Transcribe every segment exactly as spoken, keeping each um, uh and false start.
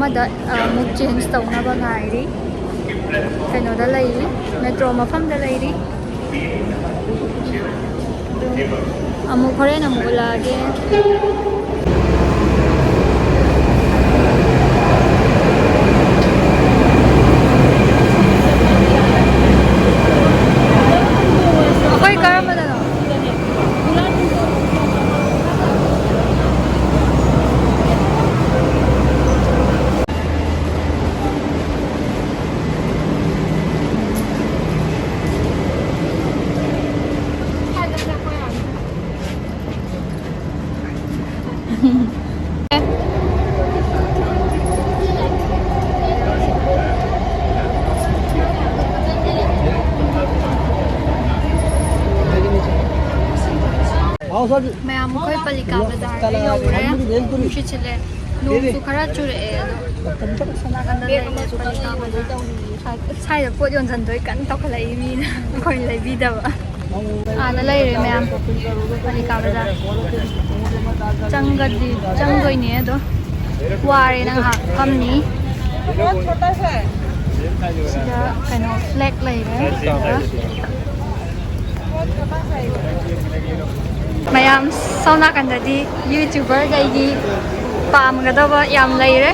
ꯑꯃꯗ ꯑꯃꯨꯛ ꯆꯦꯟꯖ ꯇꯧꯅꯕ ꯉꯥꯏꯔꯤ꯫ ꯀꯩꯅꯣꯗ ꯂꯩꯔꯤ, ꯃꯦꯇ꯭ꯔꯣ ꯃꯐꯝꯗ ꯂꯩꯔꯤ꯫ ꯑꯗꯨꯝ ꯑꯃꯨꯛ ꯍꯣꯔꯦꯟ ꯑꯃꯨꯛ ꯎꯠꯂꯛꯑꯒꯦ꯫ ꯑꯩꯈꯣꯏ ꯀꯔꯝꯕꯗꯅꯣ? ꯃꯌꯥꯝ, ꯑꯩꯈꯣꯏ ꯄꯂꯤꯀꯥ ꯕꯖꯥꯔꯗ ꯌꯧꯔꯦ꯫ ꯅꯨꯡꯁꯤꯠ ꯁꯤꯠꯂꯦ꯫ ꯅꯣꯡꯁꯨ ꯈꯔ ꯆꯨꯔꯛꯑꯦ, ꯑꯗꯣ ꯁꯣꯝ ꯅꯥꯀꯟꯗ ꯂꯩꯔꯦ ꯄꯂꯤꯀꯥ ꯕꯖꯥꯔ꯫ ꯁ꯭ꯋꯥꯏꯗ ꯄꯣꯠ ꯌꯣꯟꯁꯤꯟꯗꯣꯏ ꯀꯟꯅ ꯇꯧꯈꯠꯂꯛꯏ ꯃꯤꯅ, ꯑꯩꯈꯣꯏ ꯂꯩꯕꯤꯗꯕ꯫ ꯑꯥꯗ ꯂꯩꯔꯦ ꯃꯌꯥꯝ, ꯄꯂꯤꯀꯥ ꯕꯖꯥꯔ꯫ ꯆꯪꯒꯗꯤ ꯆꯪꯗꯣꯏꯅꯦ ꯑꯗꯣ, ꯋꯥꯔꯦꯅ ꯉꯥꯏꯍꯥꯛ ꯐꯝꯅꯤ꯫ ꯁꯤꯗ ꯀꯩꯅꯣ ꯐ꯭ꯂꯦꯛ ꯂꯩꯔꯦ꯫ ꯃꯌꯥꯝ, ꯁꯣꯝ ꯅꯥꯀꯟꯗꯗꯤ ꯌꯨꯇ꯭ꯌꯨꯕꯔꯈꯩꯒꯤ ꯄꯥꯝꯒꯗꯕ ꯌꯥꯝ ꯂꯩꯔꯦ꯫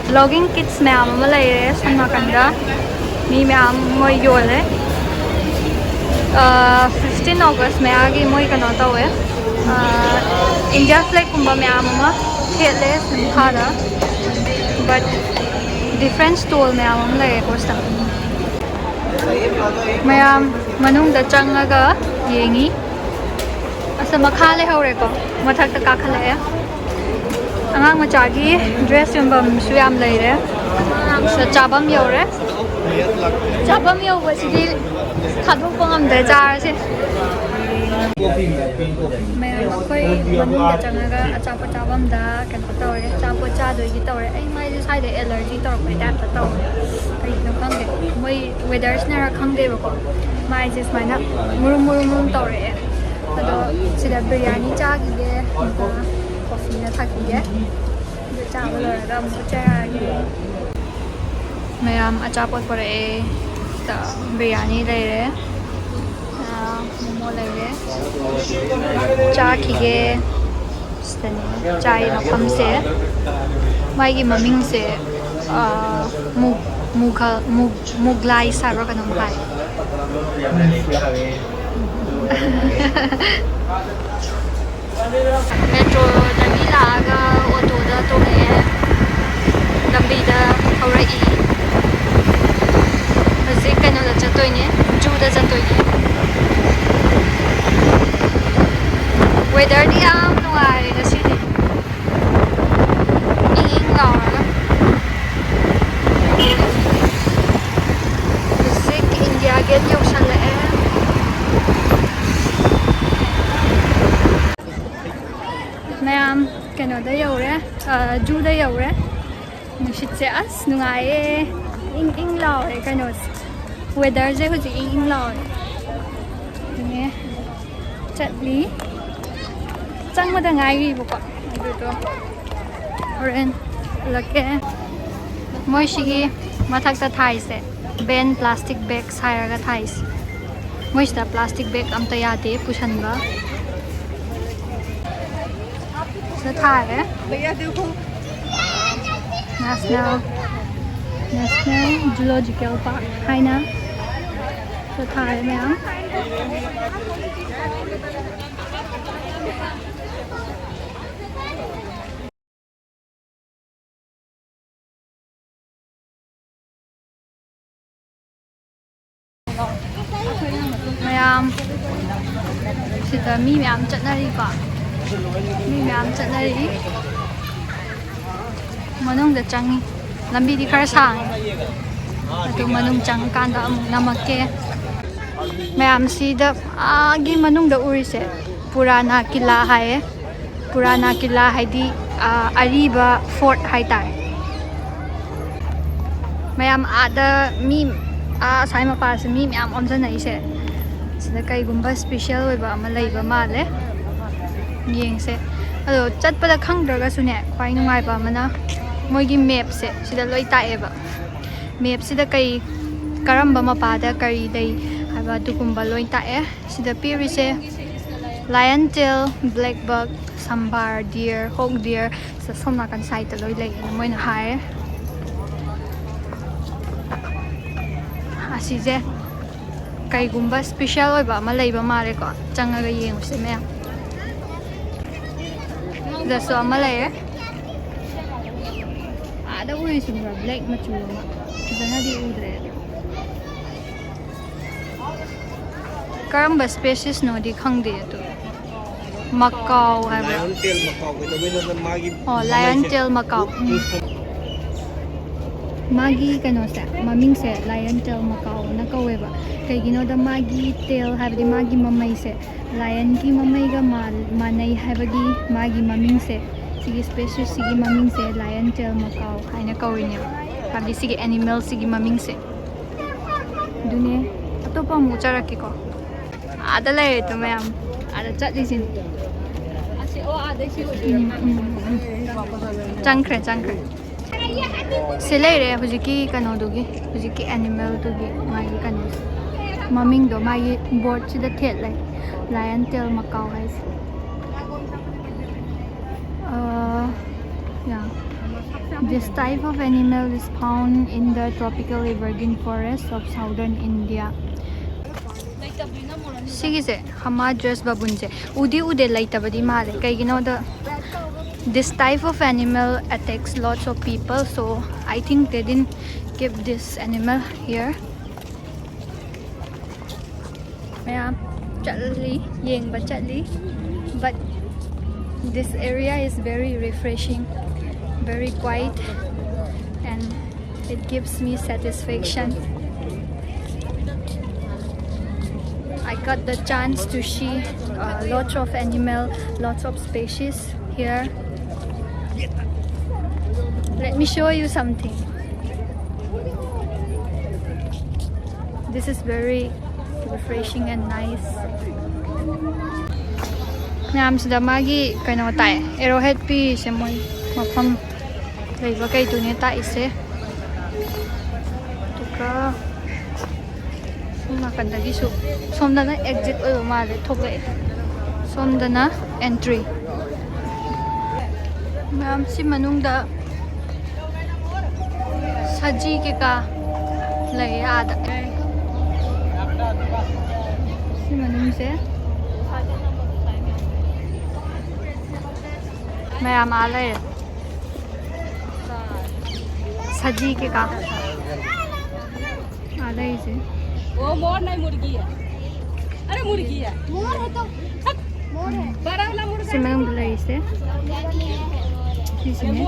ꯕ꯭ꯂꯣꯒꯤꯡ ꯀꯤꯠꯁ ꯃꯌꯥꯝ ꯑꯃ ꯂꯩꯔꯦ ꯁꯣꯝ ꯅꯥꯀꯟꯗ꯫ ꯃꯤ ꯃꯌꯥꯝ ꯃꯣꯏ ꯌꯣꯜꯂꯦ꯫ ꯐꯤꯐꯇꯤꯟ ꯑꯣꯒꯁ ꯃꯌꯥꯒꯤ ꯃꯣꯏ ꯀꯩꯅꯣ ꯇꯧꯋꯦ꯫ ꯏꯟꯗꯤꯌꯥ ꯐ꯭ꯂꯦꯛꯀꯨꯝꯕ ꯃꯌꯥꯝ ꯑꯃ ꯊꯦꯠꯂꯦ ꯃꯈꯥꯗ꯫ ꯕꯠ ꯗꯤꯐ꯭ꯔꯦꯟ ꯁ꯭ꯇꯣꯜ ꯃꯌꯥꯝ ꯑꯃ ꯂꯩꯔꯦꯀꯣ ꯁꯤꯗ꯫ ꯃꯌꯥꯝ ꯃꯅꯨꯡꯗ ꯆꯪꯉꯒ ꯌꯦꯡꯉꯤ꯫ ꯑꯁ, ꯃꯈꯥ ꯂꯩꯍꯧꯔꯦꯀꯣ, ꯃꯊꯛꯇ ꯀꯥꯈꯠꯂꯛꯑꯦ꯫ ꯑꯉꯥꯡ ꯃꯆꯥꯒꯤ ꯗ꯭ꯔꯦꯁ ꯌꯣꯟꯐꯝꯁꯨ ꯌꯥꯝ ꯂꯩꯔꯦ꯫ ꯁꯤꯗ ꯆꯥꯐꯝ ꯌꯧꯔꯦ꯫ ꯆꯥꯐꯝ ꯌꯧꯕꯁꯤꯗꯤ ꯊꯥꯗꯣꯛꯄ ꯉꯝꯗ꯭ꯔꯦ, ꯆꯥꯔꯁꯦ꯫ ꯃꯌꯥꯝ ꯑꯩꯈꯣꯏ ꯃꯅꯨꯡꯗ ꯆꯪꯉꯒ ꯑꯆꯥꯄꯣꯠ ꯆꯥꯐꯝꯗ ꯀꯩꯅꯣ ꯇꯧꯔꯦ, ꯑꯆꯥꯄꯣꯠ ꯆꯥꯗꯣꯏꯒꯤ ꯇꯧꯔꯦ꯫ ꯑꯩ ꯃꯥꯏꯁꯦ ꯁ꯭ꯋꯥꯏꯗ ꯑꯦꯂꯔꯖꯤ ꯇꯧꯔꯛꯄꯩ ꯇꯥꯏꯞꯇ ꯇꯧꯔꯦ, ꯀꯩꯒꯤꯅꯣ ꯈꯪꯗꯦ꯫ ꯃꯣꯏ ꯋꯦꯗꯔꯁꯤꯅꯔ ꯈꯪꯗꯦꯕꯀꯣ, ꯃꯥꯏꯁꯦ ꯁꯨꯃꯥꯏꯅ ꯃꯨꯔꯨꯝ ꯃꯨꯔꯨꯝ ꯃꯨꯔꯨꯝ ꯇꯧꯔꯛꯑꯦ꯫ ꯑꯗꯣ ꯁꯤꯗ ꯕꯤꯔꯌꯥꯅꯤ ꯆꯥꯈꯤꯒꯦ, ꯑꯗꯨꯒ ꯀꯣꯐꯤꯅ ꯊꯛꯈꯤꯒꯦ꯫ ꯆꯥꯕ ꯂꯣꯏꯔꯒ ꯑꯃꯨꯛ ꯆꯥꯔꯛꯑꯒꯦ꯫ ꯃꯌꯥꯝ ꯑꯆꯥꯄꯣꯠ ꯄꯨꯔꯛꯑꯦ꯫ ꯁꯤꯗ ꯕꯤꯔꯌꯥꯅꯤ ꯂꯩꯔꯦ, ꯑꯥ, ꯃꯣꯃꯣ ꯂꯩꯔꯦ꯫ ꯆꯥꯈꯤꯒꯦ꯫ ꯁꯤꯗꯅꯦ ꯆꯥꯔꯤ ꯃꯐꯝꯁꯦ꯫ ꯃꯥꯒꯤ ꯃꯃꯤꯡꯁꯦ, ꯑꯥ, ꯃꯨ-, ꯃꯨꯒꯜ, ꯃꯨ-, ꯃꯨꯒꯂꯥꯏꯁ ꯍꯥꯏꯕ꯭ꯔꯥ ꯀꯩꯅꯣꯝ ꯍꯥꯏ꯫ ꯃꯦꯇ꯭ꯔꯣꯗꯒꯤ ꯂꯥꯛꯑꯒ ꯑꯣꯇꯣꯗ ꯇꯣꯡꯉꯛꯑꯦ꯫ ꯂꯝꯕꯤꯗ ꯊꯧꯔꯛꯏ꯫ ꯍꯧꯖꯤꯛ ꯀꯩꯅꯣꯗ ꯆꯠꯇꯣꯏꯅꯦ, ꯖꯨꯗ ꯆꯠꯇꯣꯏꯅꯦ꯫ ꯋꯦꯗꯔꯗꯤ ꯌꯥꯝ ꯅꯨꯡꯉꯥꯏꯔꯦ ꯉꯁꯤꯗꯤ꯫ ꯏꯪ ꯏꯪ ꯂꯥꯎꯔꯒ꯫ ꯍꯧꯖꯤꯛ ꯏꯟꯗꯤꯌꯥ ꯒꯦꯠ ꯌꯧꯁꯜꯂꯛꯑꯦ꯫ ꯃꯌꯥꯝ ꯀꯩꯅꯣꯗ ꯌꯧꯔꯦ, ꯑ, ꯖꯨꯗ ꯌꯧꯔꯦ꯫ ꯅꯨꯡꯁꯤꯠꯁꯦ ꯑꯁ ꯅꯨꯡꯉꯥꯏꯌꯦ, ꯏꯪ ꯏꯪ ꯂꯥꯎꯔꯦ ꯀꯩꯅꯣꯁꯦ, ꯋꯦꯗꯔꯁꯦ ꯍꯧꯖꯤꯛ ꯏꯪ ꯏꯪ ꯂꯥꯎꯔꯦ꯫ ꯏꯪꯉꯦ꯫ ꯆꯠꯂꯤ꯫ ꯆꯪꯕꯗ ꯉꯥꯏꯔꯤꯕꯀꯣ, ꯑꯗꯨꯗꯣ ꯍꯣꯔꯦꯟ ꯎꯠꯂꯛꯀꯦ꯫ ꯃꯣꯏ ꯁꯤꯒꯤ ꯃꯊꯛꯇ ꯊꯥꯏꯁꯦ ꯕꯦꯟ ꯄ꯭ꯂꯥꯁꯇꯤꯛ ꯕꯦꯒꯁ ꯍꯥꯏꯔꯒ ꯊꯥꯏꯁꯦ꯫ ꯃꯣꯏꯁꯤꯗ ꯄ꯭ꯂꯥꯁꯇꯤꯛ ꯕꯦꯒ ꯑꯝꯇ ꯌꯥꯗꯦ ꯄꯨꯁꯟꯕ꯫ ꯁꯤꯗ ꯊꯥꯔꯦ꯫ National, National Zoological Park ꯍꯥꯏꯅ ꯁꯤꯗ ꯊꯥꯔꯦ ꯃꯌꯥꯝ꯫ ꯃꯌꯥꯝ ꯁꯤꯗ ꯃꯤ ꯃꯌꯥꯝ ꯆꯠꯅꯔꯤꯀꯣ, ꯃꯤ ꯃꯌꯥꯝ ꯆꯠꯅꯔꯤ꯫ ꯃꯅꯨꯡꯗ ꯆꯪꯉꯤ꯫ ꯂꯝꯕꯤꯗꯤ ꯈꯔ ꯁꯥꯡꯉꯤ꯫ ꯑꯗꯨ ꯃꯅꯨꯡ ꯆꯪꯉꯀꯥꯟꯗ ꯑꯃꯨꯛ ꯅꯝꯃꯛꯀꯦ꯫ ꯃꯌꯥꯝꯁꯤꯗ ꯑꯥꯒꯤ ꯃꯅꯨꯡꯗ ꯎꯔꯤꯁꯦ ꯄꯨꯔꯥꯅꯥ ꯀꯤꯂꯥ ꯍꯥꯏꯌꯦ꯫ ꯄꯨꯔꯥꯅꯥ ꯀꯤꯂꯥ ꯍꯥꯏꯗꯤ, ꯑ, ꯑꯔꯤꯕ ꯐꯣꯔꯠ ꯍꯥꯏꯇꯥꯔꯦ꯫ ꯃꯌꯥꯝ ꯑꯥꯗ ꯃꯤ, ꯑꯥ ꯑꯁꯥꯏ ꯃꯄꯥꯁꯦ ꯃꯤ ꯃꯌꯥꯝ ꯑꯣꯝꯁꯤꯟꯅꯩꯁꯦ꯫ ꯁꯤꯗ ꯀꯩꯒꯨꯝꯕ ꯏꯁꯄꯤꯁꯦꯜ ꯑꯣꯏꯕ ꯑꯃ ꯂꯩꯕ ꯃꯥꯜꯂꯦ꯫ ꯌꯦꯡꯁꯦ꯫ ꯑꯗꯣ ꯆꯠꯄꯗ ꯈꯪꯗ꯭ꯔꯒꯁꯨꯅꯦ, ꯈ꯭ꯋꯥꯏ ꯅꯨꯡꯉꯥꯏꯕ ꯑꯃꯅ ꯃꯣꯏꯒꯤ ꯃꯦꯞꯁꯦ ꯁꯤꯗ ꯂꯣꯏ ꯇꯥꯛꯑꯦꯕ꯫ ꯃꯦꯞꯁꯤꯗ ꯀꯩ, ꯀꯔꯝꯕ ꯃꯄꯥꯗ ꯀꯔꯤ ꯂꯩ ꯍꯥꯏꯕ ꯑꯗꯨꯒꯨꯝꯕ ꯂꯣꯏ ꯇꯥꯛꯑꯦ꯫ ꯁꯤꯗ ꯄꯤꯔꯤꯁꯦ lion tail, black buck, sambar deer, hawk deer, ꯁꯣꯝ ꯅꯥꯀꯟ ꯁꯥꯏꯗꯇ ꯂꯣꯏ ꯂꯩꯌꯦꯅ ꯃꯣꯏꯅ ꯍꯥꯏꯔꯦ꯫ ꯑꯁꯤꯁꯦ ꯀꯩꯒꯨꯝꯕ ꯏꯁꯄꯤꯁꯦꯜ ꯑꯣꯏꯕ ꯑꯃ ꯂꯩꯕ ꯃꯥꯜꯂꯦꯀꯣ꯫ ꯆꯪꯉꯒ ꯌꯦꯡꯉꯨꯁꯦ ꯃꯌꯥꯝ꯫ ꯁꯤꯗꯁꯨ ꯑꯃ ꯂꯩꯔꯦ꯫ ꯑꯥꯗ ꯎꯔꯤꯁꯤ ꯎꯕ꯭ꯔꯥ? ꯕ꯭ꯂꯦꯛ ꯃꯆꯨ ꯑꯃ꯫ ꯐꯖꯅꯗꯤ ꯎꯗ꯭ꯔꯦ ꯑꯗꯣ꯫ ꯀꯔꯝꯕ ꯏꯁꯄꯦꯁꯤꯁꯅꯣꯗꯤ ꯈꯪꯗꯦ ꯑꯗꯣ꯫ ꯃꯀꯥꯎ ꯍꯥꯏꯕ꯭ꯔꯥ? Lion tail macaw ꯀꯩꯗꯧꯕꯩꯅꯣꯗ ꯃꯥꯒꯤ ꯑꯣ, lion tail macaw꯫ ꯎꯝ꯫ ꯃꯥꯒꯤ ꯀꯩꯅꯣꯁꯦ, ꯃꯃꯤꯡꯁꯦ lion tail macaw ꯅ ꯀꯧꯋꯦꯕ꯫ ꯀꯩꯒꯤꯅꯣꯗ ꯃꯥꯒꯤ tail ꯍꯥꯏꯕꯗꯤ ꯃꯥꯒꯤ ꯃꯃꯩꯁꯦ lionꯒꯤ ꯃꯃꯩꯒ ꯃꯥ-, ꯃꯥꯟꯅꯩ ꯍꯥꯏꯕꯒꯤ ꯃꯥꯒꯤ ꯃꯃꯤꯡꯁꯦ, ꯁꯤꯒꯤ ꯏꯁꯄꯦꯁꯤꯁꯁꯤꯒꯤ ꯃꯃꯤꯡꯁꯦ lion tail macaw ꯍꯥꯏꯅ ꯀꯧꯔꯤꯅꯦꯕ꯫ ꯍꯥꯏꯕꯗꯤ ꯁꯤꯒꯤ ꯑꯦꯅꯤꯃꯦꯜꯁꯤꯒꯤ ꯃꯃꯤꯡꯁꯦ꯫ ꯑꯗꯨꯅꯦ, ꯑꯇꯣꯞꯄ ꯑꯃꯨꯛ ꯎꯠꯆꯔꯛꯀꯦꯀꯣ꯫ ꯑꯥꯗ ꯂꯩꯔꯦ ꯇꯨ ꯃꯌꯥꯝ꯫ ꯑꯥꯗ ꯆꯠꯂꯤꯁꯤꯅꯤ꯫ ꯎꯝ, ꯎꯝ, ꯎꯝ, ꯎꯝ꯫ ꯆꯪꯈ꯭ꯔꯦ, ꯆꯪꯈ꯭ꯔꯦ꯫ ꯁꯤ ꯂꯩꯔꯦ ꯍꯧꯖꯤꯛꯀꯤ ꯀꯩꯅꯣꯗꯨꯒꯤ, ꯍꯧꯖꯤꯛꯀꯤ ꯑꯦꯅꯤꯃꯦꯜꯗꯨꯒꯤ ꯃꯥꯒꯤ ꯀꯩꯅꯣꯁꯦ꯫ ꯃꯃꯤꯡꯗꯣ ꯃꯥꯒꯤ ꯕꯣꯔꯗꯁꯤꯗ ꯊꯦꯠꯂꯦ꯫ Lion tail macaw ꯍꯥꯏꯁꯦ꯫ Uh, yeah. This type of animal is found in the tropical evergreen forest of southern India. ꯁꯤꯒꯤꯁꯦ ꯍꯃꯥ ꯗ꯭ꯔꯦꯁ ꯕꯕꯨꯟꯁꯦ ꯎꯗꯤ ꯎꯗꯦ, ꯂꯩꯇꯕꯗꯤ ꯃꯥꯜꯂꯦ꯫ ꯀꯩꯒꯤꯅꯣꯗ, this type of animal attacks lots of people, so I think they didn't keep this animal here. ꯃꯌꯥꯝ ꯆꯠꯂꯤ, ꯌꯦꯡꯕ ꯆꯠꯂꯤ, but this area is very refreshing, very quiet, and it gives me satisfaction. I got the chance to see uh, lots of animal, lots of species here. Let me show you something. This is very refreshing and nice. ꯃꯌꯥꯝꯁꯤꯗ ꯃꯥꯒꯤ ꯀꯩꯅꯣ ꯇꯥꯛꯑꯦ, ꯑꯦꯔꯣꯍꯦꯠ ꯄꯤꯔꯤꯁꯦ ꯃꯣꯏ ꯃꯐꯝ ꯂꯩꯕ ꯀꯩꯗꯨꯅꯦ ꯇꯥꯛꯏꯁꯦ꯫ ꯑꯗꯨꯒ ꯁꯣꯝ ꯅꯥꯀꯟꯗꯒꯤꯁꯨ, ꯁꯣꯝꯗꯅ exit ꯑꯣꯏꯕ ꯃꯥꯜꯂꯦ, ꯊꯣꯛꯂꯛꯑꯦ꯫ ꯁꯣꯝꯗꯅ ꯑꯦꯟꯇ꯭ꯔꯤ꯫ ꯃꯌꯥꯝ ꯁꯤ ꯃꯅꯨꯡꯗ ꯁꯖꯤ ꯀꯩꯀꯥ ꯂꯩꯌꯦ ꯑꯥꯗ꯫ ꯁꯤ ꯃꯅꯨꯡꯁꯦ ꯃꯌꯥꯝ ꯑꯥ ꯂꯩꯔꯦ꯫ ꯁꯖꯤ ꯀꯩꯀꯥ ꯑꯥ ꯂꯩꯔꯤꯁꯦ꯫ वो मोर नहीं, मुर्गी है। अरे, मुर्गी है। मोर है तो। बड़ा वाला मुर्गा। ꯁꯤ ꯃꯅꯨꯡꯗ ꯂꯩꯔꯤꯁꯦ, ꯁꯤꯁꯤꯅꯦ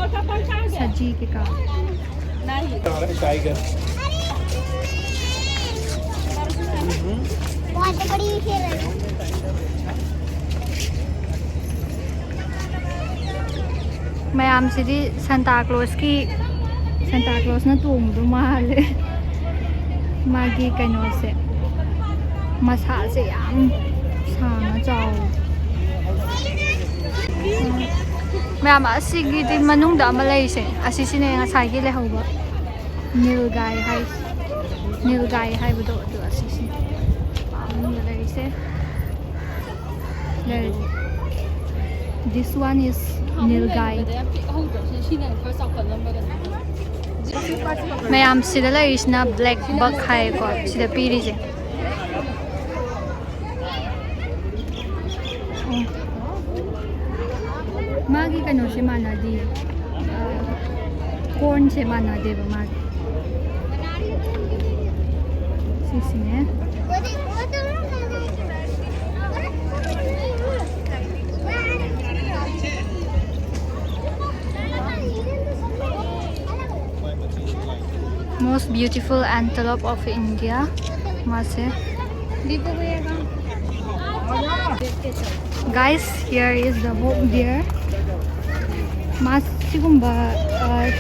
ꯁꯖꯤ ꯀꯩꯀꯥ꯫ नहीं। टाइगर। बहुत बड़ी खेल है। ꯃꯌꯥꯝꯁꯤꯗꯤ ꯁꯟꯇꯥ ꯀ꯭ꯂꯣꯁꯀꯤ, ꯁꯟꯇꯥ ꯀ꯭ꯂꯣꯁꯅ ꯇꯣꯡꯕꯗꯣ ꯃꯥꯜꯂꯦ꯫ ꯃꯥꯒꯤ ꯀꯩꯅꯣꯁꯦ, ꯃꯁꯥꯁꯦ ꯌꯥꯝ ꯁꯥꯡꯅ ꯆꯥꯎꯋꯦ꯫ ꯃꯌꯥꯝ ꯑꯁꯤꯒꯤꯗꯤ ꯃꯅꯨꯡꯗ ꯑꯃ ꯂꯩꯔꯤꯁꯦ, ꯑꯁꯤꯁꯤꯅꯦ ꯉꯁꯥꯏꯒꯤ ꯂꯩꯍꯧꯕ ꯅꯤꯜꯒꯥꯏ ꯍꯥꯏ, ꯅꯤꯜꯒꯥꯏ ꯍꯥꯏꯕꯗꯣ ꯑꯗꯨ ꯑꯁꯤꯁꯤꯅꯦ ꯃꯅꯨꯡꯗ ꯂꯩꯔꯤꯁꯦ꯫ This one is Nilgai. ꯃꯌꯥꯝ ꯁꯤꯗ ꯂꯩꯔꯤꯁꯤꯅ black buck ꯍꯥꯏꯌꯦꯀꯣ, ꯁꯤꯗ ꯄꯤꯔꯤꯁꯦ꯫ ꯎꯝ꯫ ꯃꯥꯒꯤ ꯀꯩꯅꯣꯁꯦ ꯃꯥꯟꯅꯗꯦ, ꯀꯣꯔꯟꯁꯦ ꯃꯥꯟꯅꯗꯦꯕ ꯃꯥꯒꯤ꯫ ꯁꯤꯁꯤꯅꯦ꯫ Most beautiful antelope of India. ꯃꯥꯁꯦ꯫ Guys, here is the hawk deer. ꯃꯥ ꯁꯤꯒꯨꯝꯕ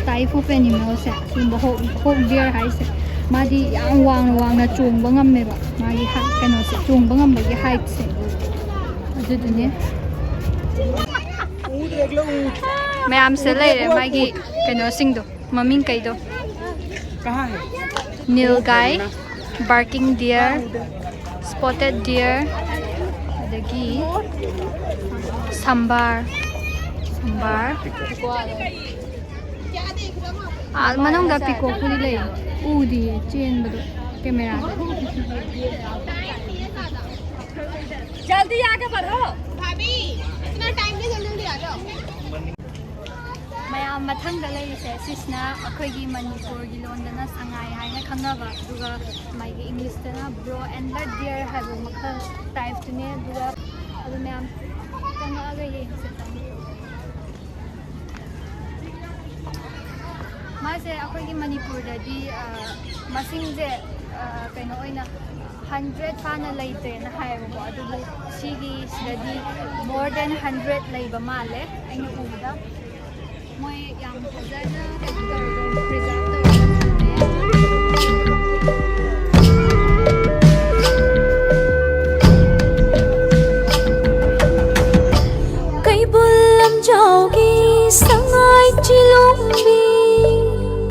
type of animalꯁꯦ, ꯁꯤꯒꯨꯝꯕ hawk, hawk deer ꯍꯥꯏꯁꯦ, ꯃꯥꯗꯤ ꯌꯥꯝ ꯋꯥꯡꯅ ꯋꯥꯡꯅ ꯆꯣꯡꯕ ꯉꯝꯃꯦꯕ꯫ ꯃꯥꯒꯤ ꯍꯥꯏ-, ꯀꯩꯅꯣꯁꯦ, ꯆꯣꯡꯕ ꯉꯝꯕꯒꯤ heightꯁꯦ꯫ ꯑꯗꯨꯗꯨꯅꯦ꯫ ꯃꯌꯥꯝꯁꯦ ꯂꯩꯔꯦ, ꯃꯥꯒꯤ ꯀꯩꯅꯣꯁꯤꯡꯗꯣ, ꯃꯃꯤꯡ ꯀꯩꯗꯣ꯫ Nilgai, barking deer, spotted deer, ꯑꯗꯒꯤ ꯁꯝꯕꯥꯔ, ꯁꯝꯕꯥꯔ꯫ ꯑꯥ, ꯃꯅꯨꯡꯗ ꯄꯤꯀꯣꯛꯄꯨꯗꯤ ꯂꯩ, ꯎꯗꯤꯌꯦ ꯆꯦꯟꯕꯗꯣ ꯀꯦꯃꯦꯔꯥꯗ꯫ जल्दी आगे बढ़ो। भाभी, इतना टाइम नहीं, जल्दी जल्दी आ जाओ। ꯃꯌꯥꯝ ꯃꯊꯪꯗ ꯂꯩꯔꯤꯁꯦ, ꯁꯤꯁꯤꯅ ꯑꯩꯈꯣꯏꯒꯤ ꯃꯅꯤꯄꯨꯔꯒꯤ ꯂꯣꯟꯗꯅ ꯁꯉꯥꯏ ꯍꯥꯏꯅ ꯈꯪꯅꯕ, ꯑꯗꯨꯒ ꯃꯥꯒꯤ ꯏꯪꯂꯤꯁꯇꯅ bro antler deer ꯍꯥꯏꯕ ꯃꯈꯜ typeꯇꯨꯅꯦ꯫ ꯑꯗꯨꯒ ꯑꯗꯨ ꯃꯌꯥꯝ ꯆꯪꯉꯛꯑꯒ ꯌꯦꯡꯁꯦ꯫ ꯃꯥꯁꯦ ꯑꯩꯈꯣꯏꯒꯤ ꯃꯅꯤꯄꯨꯔꯗꯗꯤ, ꯑ, ꯃꯁꯤꯡꯁꯦ, ꯑ, ꯀꯩꯅꯣ ꯑꯣꯏꯅ hundred ꯐꯥꯅ ꯂꯩꯇ꯭ꯔꯦꯅ ꯍꯥꯏꯌꯦꯕꯀꯣ, ꯑꯗꯨꯕꯨ ꯁꯤꯒꯤ ꯁꯤꯗꯗꯤ more than hundred ꯂꯩꯕ ꯃꯥꯜꯂꯦ ꯑꯩꯅ ꯎꯕꯗ꯫ ꯃꯣꯏ ꯌꯥꯝ ꯐꯖꯅ ꯀꯩꯅꯣ ꯇꯧꯔꯒ, preserve ꯇꯧꯔꯒ ꯊꯝꯃꯦ꯫ ꯀꯩꯕꯨꯜ ꯂꯝꯖꯥꯎꯒꯤ ꯁꯉꯥꯏ ꯆꯤꯂꯣꯝꯕꯤ꯫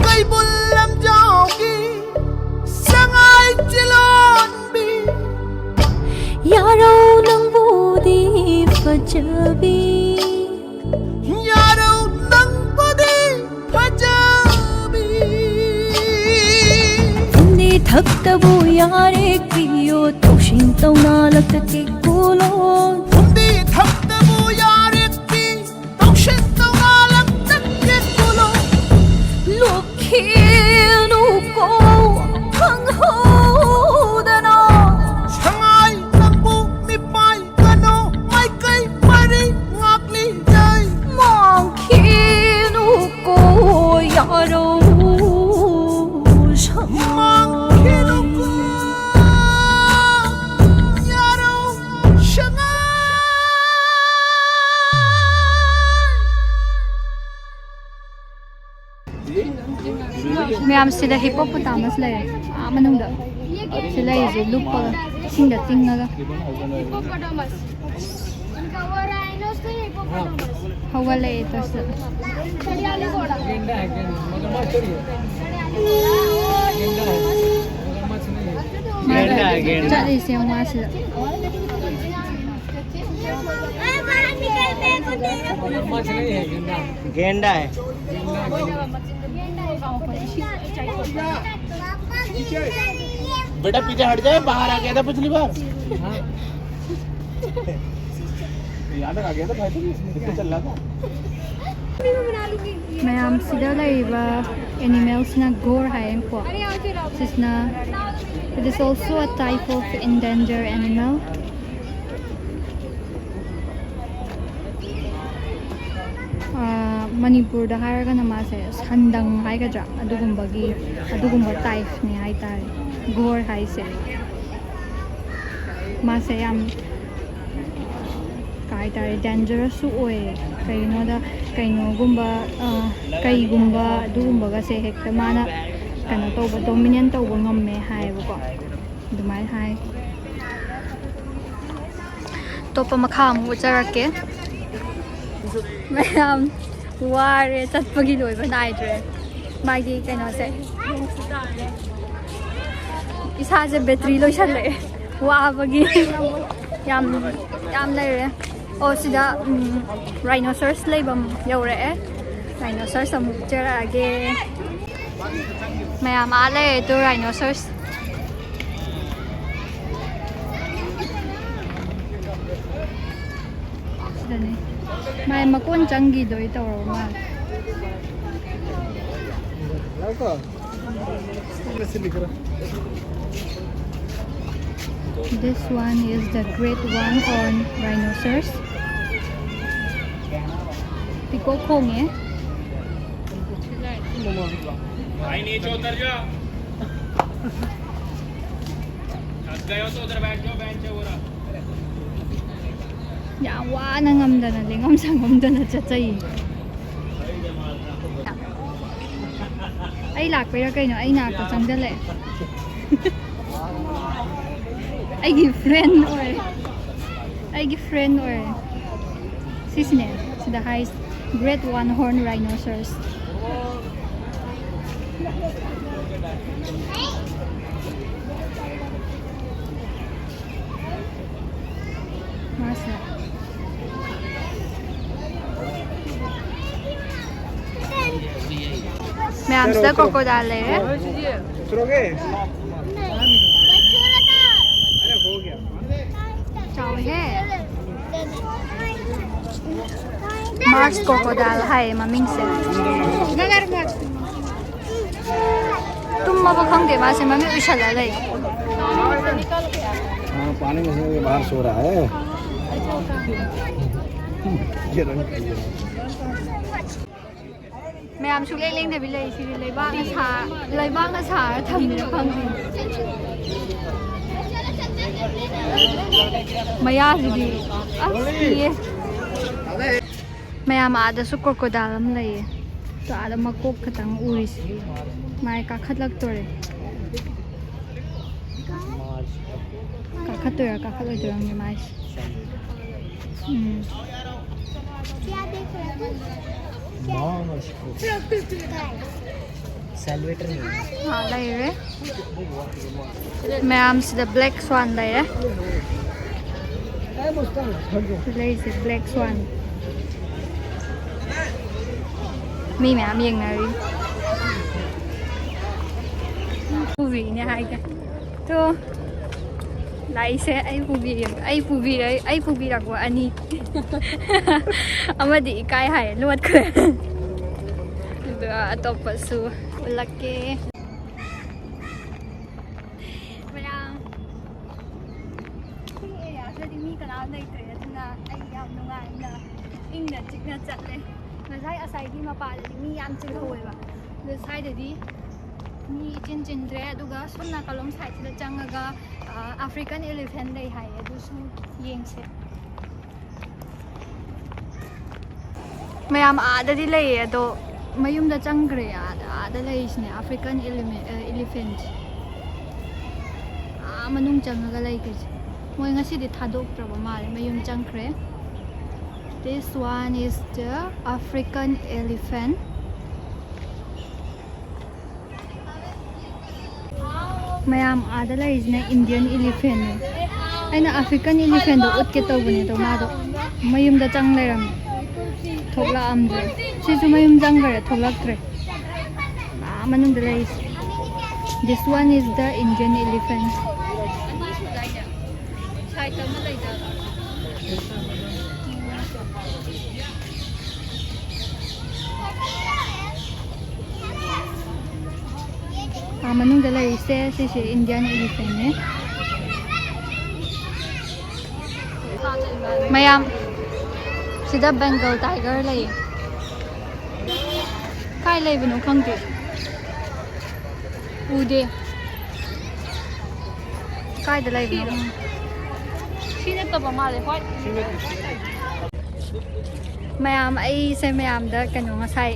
ꯀꯩꯕꯨꯜ ꯂꯝꯖꯥꯎꯒꯤ ꯁꯉꯥꯏ ꯆꯤꯂꯣꯟꯕꯤ꯫ ꯌꯥꯔꯧ ꯅꯪꯕꯨꯗꯤ ꯐꯖꯕꯤ꯫ ꯌꯥꯔꯧ ꯅꯪꯕꯨꯗꯤ ꯐꯖꯕꯤ꯫ ꯐꯨꯝꯗꯤ ꯊꯛꯇꯕꯨ ꯌꯥꯔꯦ ꯀꯤꯌꯣ, ꯇꯧꯁꯤꯟ ꯇꯧꯅꯥ ꯂꯛꯇ ꯀꯦꯛ ꯀꯣꯂꯣ꯫ ꯐꯨꯝꯗꯤ ꯊꯛꯇꯕꯨ ꯌꯥꯔꯦ ꯀꯤ, ꯇꯧꯁꯤꯟ ꯇꯧꯅꯥ ꯂꯛꯇ ꯀꯦꯛ ꯀꯣꯂꯣ꯫ ꯂꯣꯛꯈꯤꯅꯨꯀꯣ ꯈꯪꯍꯧꯗꯅ꯫ ꯁꯉꯥꯏ ꯅꯪꯕꯨ ꯃꯤꯄꯥꯏ ꯀꯅꯣ ꯃꯥꯏꯀꯩ ꯃꯔꯤ ꯉꯥꯛꯂꯤ ꯌꯥꯏ꯫ ꯃꯥꯡꯈꯤꯅꯨꯀꯣ ꯌꯥꯔꯧ ꯁꯉꯥꯏ꯫ ꯃꯥꯡꯈꯤꯅꯨꯀꯣ ꯌꯥꯔꯧ ꯁꯉꯥꯏ꯫ ꯃꯌꯥꯝ ꯁꯤꯗ hippopotamus ꯂꯩꯔꯦ, ꯑꯥ ꯃꯅꯨꯡꯗ꯫ ꯁꯤ ꯂꯩꯔꯤꯁꯦ ꯂꯨꯞꯄꯒ, ꯏꯁꯤꯡꯗ ꯇꯤꯡꯉꯒ꯫ Hippopotamus. इनका वो rhinos हाँ। ꯍꯧꯒꯠꯂꯛꯑꯦ ꯇꯣꯁꯇ꯫ गेंडा है, गेंडा। मगरमच्छ थोड़ी है। गेंडा है। मगरमच्छ नहीं है। ꯃꯥꯅ गेंडा है, गेंडा। ꯆꯠꯂꯤꯁꯦ ꯌꯦꯡꯉꯨ ꯃꯥꯁꯤꯗ꯫ मगरमच्छ नहीं है, गेंडा है। गेंडा है। बेटा पीछे हट जाए, बाहर आ गया था पिछली बार। हाँ। याद आ गया था भाई, तो इसमें चल रहा था। ꯃꯌꯥꯝ ꯁꯤꯗ ꯂꯩꯔꯤꯕ animalꯁꯤꯅ ꯒꯣꯔ ꯍꯥꯏꯌꯦꯀꯣ꯫ ꯁꯤꯁꯤꯅ, it is also a type of endangered animal. ꯑꯥ, ꯃꯅꯤꯄꯨꯔꯗ ꯍꯥꯏꯔꯒꯅ ꯃꯥꯁꯦ ꯁꯟꯗꯪ ꯍꯥꯏꯒꯗ꯭ꯔꯥ, ꯑꯗꯨꯒꯨꯝꯕꯒꯤ, ꯑꯗꯨꯒꯨꯝꯕ typeꯅꯦ ꯍꯥꯏꯇꯥꯔꯦ ꯒꯣꯔ ꯍꯥꯏꯁꯦ꯫ ꯃꯥꯁꯦ ꯌꯥꯝ ꯀꯩ ꯍꯥꯏꯇꯥꯔꯦ, dangerousꯁꯨ ꯑꯣꯏꯌꯦ꯫ ꯀꯩꯒꯤꯅꯣꯗ, ꯀꯩꯅꯣꯒꯨꯝꯕ, ꯑ, ꯀꯩꯒꯨꯝꯕ ꯑꯗꯨꯒꯨꯝꯕꯒꯁꯦ ꯍꯦꯛꯇ ꯃꯥꯅ ꯀꯩꯅꯣ ꯇꯧꯕ, dominate ꯇꯧꯕ ꯉꯝꯃꯦ ꯍꯥꯏꯌꯦꯕꯀꯣ꯫ ꯑꯗꯨꯃꯥꯏꯅ ꯍꯥꯏ꯫ ꯑꯇꯣꯞꯄ ꯃꯈꯥ ꯑꯃꯨꯛ ꯎꯠꯆꯔꯛꯀꯦ꯫ ꯃꯌꯥꯝ ꯋꯥꯔꯦ, ꯆꯠꯄꯒꯤ ꯂꯣꯏꯕ ꯅꯥꯏꯗ꯭ꯔꯦ꯫ ꯃꯥꯒꯤ ꯀꯩꯅꯣꯁꯦ, ꯏꯁꯥꯁꯦ battery ꯂꯣꯏꯁꯜꯂꯛꯑꯦ ꯋꯥꯕꯒꯤ꯫ ꯌꯥꯝ, ꯌꯥꯝ ꯂꯩꯔꯦ꯫ ꯑꯣ, ꯁꯤꯗ, ꯎꯝ, rhinoceros ꯂꯩꯐꯝ ꯌꯧꯔꯛꯑꯦ꯫ Rhinoceros ꯑꯃꯨꯛ ꯆꯦꯔꯛꯑꯒꯦ꯫ ꯃꯌꯥꯝ ꯑꯥ ꯂꯩꯔꯦ ꯇꯨ rhinoceros꯫ ꯁꯤꯗꯅꯦ꯫ ꯃꯥꯏ ꯃꯀꯣꯟ ꯆꯪꯈꯤꯗꯣꯏ ꯇꯧꯔꯕ ꯃꯥꯜꯂꯦ꯫ This one is the great one on rhinoceros. Peacock ꯈꯣꯡꯉꯦ꯫ भाई नीचे उतर जा। थक गए हो तो उधर बैठ जाओ, बेंच है वो रहा। ꯌꯥꯝ ꯋꯥꯅ ꯉꯝꯗꯅ ꯂꯦꯡꯉꯝ ꯁꯥꯉꯝꯗꯅ ꯆꯠꯆꯩ꯫ ꯑꯩ ꯂꯥꯛꯄꯩꯔꯥ ꯀꯩꯅꯣ ꯑꯩ ꯅꯥꯛꯇ ꯆꯪꯁꯤꯜꯂꯛꯑꯦ꯫ ꯑꯩꯒꯤ friend ꯑꯣꯏꯔꯦ꯫ ꯑꯩꯒꯤ friend ꯑꯣꯏꯔꯦ꯫ ꯁꯤꯁꯤꯅꯦ, ꯁꯤꯗ ꯍꯥꯏ, great one horn rhinoceros꯫ ꯃꯥꯁꯦ꯫ ꯃꯌꯥꯝꯁꯤꯗ crocodile ꯂꯩꯔꯦ꯫ ꯆꯥꯎꯋꯦꯍꯦ꯫ Mars crocodile ꯍꯥꯏꯌꯦ ꯃꯃꯤꯡꯁꯦ꯫ ꯇꯨꯝꯃꯕ ꯈꯪꯗꯦ ꯃꯥꯁꯦ, ꯃꯃꯤꯠ ꯎꯏꯁꯜꯂ ꯂꯩ꯫ हाँ, पानी में से बाहर सो रहा है। ये रंग। ꯃꯌꯥꯝ ꯁꯨꯛꯂꯦꯡ ꯂꯦꯡꯗꯕꯤ ꯂꯩ꯫ ꯁꯤꯗꯤ ꯂꯩꯕꯥꯛꯅ ꯁꯥ-, ꯂꯩꯕꯥꯛꯅ ꯁꯥꯔ ꯊꯝꯃꯤꯔ ꯈꯪꯗꯦ꯫ ꯃꯌꯥꯁꯤꯗꯤ ꯑꯁ ꯀꯤꯌꯦ꯫ ꯃꯌꯥꯝ ꯑꯥꯗꯁꯨ crocodile ꯑꯃ ꯂꯩꯌꯦ꯫ ꯑꯗꯣ ꯑꯥꯗ ꯃꯀꯣꯛ ꯈꯛꯇꯪ ꯎꯔꯤꯁꯦ꯫ ꯃꯥꯏ ꯀꯥꯈꯠꯂꯛꯇꯣꯔꯦ꯫ ꯀꯥꯈꯠꯇꯣꯏꯔꯥ ꯀꯥꯈꯠꯂꯣꯏꯗꯣꯏꯔꯥ ꯈꯪꯗꯦ ꯃꯥꯏꯁꯦ꯫ ꯎꯝ꯫ ꯁꯦꯂꯦꯋꯦꯇꯔ ꯂꯩꯔꯦ꯫ ꯃꯌꯥꯝꯁꯤꯗ black swan ꯂꯩꯔꯦ꯫ ꯂꯩꯁꯦ black swan꯫ ꯃꯤ ꯃꯌꯥꯝ ꯌꯦꯡꯅꯔꯤ꯫ ꯄꯨꯕꯤꯅꯦ ꯍꯥꯏꯒꯦ꯫ ꯇꯣ꯫ ꯂꯥꯛꯏꯁꯦ ꯑꯩ ꯄꯨꯕꯤꯔꯦ-, ꯑꯩ ꯄꯨꯕꯤꯔꯦ-, ꯑꯩ ꯄꯨꯕꯤꯔꯛꯄ ꯑꯅꯤ꯫ ꯑꯃꯗꯤ ꯏꯀꯥꯏ ꯍꯥꯏ, ꯂꯣꯠꯈ꯭ꯔꯦ꯫ ꯑꯗꯨꯒ ꯑꯇꯣꯞꯄꯁꯨ ꯎꯠꯂꯛꯀꯦ꯫ ꯃꯌꯥꯝ, ꯁꯤ areaꯁꯤꯗꯗꯤ ꯃꯤ ꯀꯅꯥꯝ ꯂꯩꯇ꯭ꯔꯦ, ꯑꯗꯨꯅ ꯑꯩ ꯌꯥꯝ ꯅꯨꯡꯉꯥꯏꯅ ꯏꯪꯅ ꯆꯤꯛꯅ ꯆꯠꯂꯦ꯫ ꯉꯁꯥꯏ ꯑꯁꯥꯏꯒꯤ ꯃꯄꯥꯗꯗꯤ ꯃꯤ ꯌꯥꯝ ꯆꯤꯜꯍꯧꯋꯦꯕ, ꯑꯗꯣ ꯁ꯭ꯋꯥꯏꯗꯗꯤ ꯃꯤ ꯏꯆꯤꯟ ꯆꯤꯟꯗ꯭ꯔꯦ꯫ ꯑꯗꯨꯒ ꯁꯣꯝ ꯅꯥꯀꯜꯂꯣꯝ sideꯁꯤꯗ ꯆꯪꯉꯒ, ꯑ, African elephant ꯂꯩ ꯍꯥꯏꯌꯦ, ꯑꯗꯨꯁꯨ ꯌꯦꯡꯁꯦ꯫ ꯃꯌꯥꯝ ꯑꯥꯗꯗꯤ ꯂꯩꯌꯦ, ꯑꯗꯣ ꯃꯌꯨꯝꯗ ꯆꯪꯈ꯭ꯔꯦ꯫ ꯑꯥꯗ, ꯑꯥꯗ ꯂꯩꯔꯤꯁꯤꯅꯦ African elephant, ꯑ, elephant꯫ ꯑꯥ ꯃꯅꯨꯡ ꯆꯪꯉꯒ ꯂꯩꯈ꯭ꯔꯤꯁꯦ꯫ ꯃꯣꯏ ꯉꯁꯤꯗꯤ ꯊꯥꯗꯣꯛꯇ꯭ꯔꯕ ꯃꯥꯜꯂꯦ, ꯃꯌꯨꯝ ꯆꯪꯈ꯭ꯔꯦ꯫ This one is the African elephant. ꯃꯌꯥꯝ, ꯑꯥꯗ ꯂꯩꯔꯤꯁꯤꯅ Indian elephantꯅꯦ꯫ ꯑꯩꯅ African elephantꯗꯣ ꯎꯠꯀꯦ ꯇꯧꯕꯅꯦ, ꯑꯗꯣ ꯃꯥꯗꯣ ꯃꯌꯨꯝꯗ ꯆꯪ ꯂꯩꯔꯝꯃꯦ, ꯊꯣꯛꯂꯛꯑꯝꯗ꯭ꯔꯦ꯫ ꯁꯤꯁꯨ ꯃꯌꯨꯝ ꯆꯪꯈ꯭ꯔꯦ, ꯊꯣꯛꯂꯛꯇ꯭ꯔꯦ꯫ ꯑꯥ ꯃꯅꯨꯡꯗ ꯂꯩꯔꯤꯁꯦ꯫ This one is the Indian elephant. ꯑꯥ ꯃꯅꯨꯡꯗ ꯂꯩꯔꯤꯁꯦ ꯁꯤꯁꯦ Indian elephantꯅꯦ꯫ ꯃꯌꯥꯝ, ꯁꯤꯗ Bengal tiger ꯂꯩꯌꯦ꯫ ꯀꯥꯏ ꯂꯩꯕꯅꯣ ꯈꯪꯗꯦ, ꯎꯗꯦ꯫ ꯀꯥꯏꯗ ꯂꯩꯕꯅꯣ? ꯁꯤ ꯅꯠꯇꯕ ꯃꯥꯜꯂꯦ, white꯫ ꯃꯌꯥꯝ, ꯑꯩꯁꯦ ꯃꯌꯥꯝꯗ ꯀꯩꯅꯣ, ꯉꯁꯥꯏ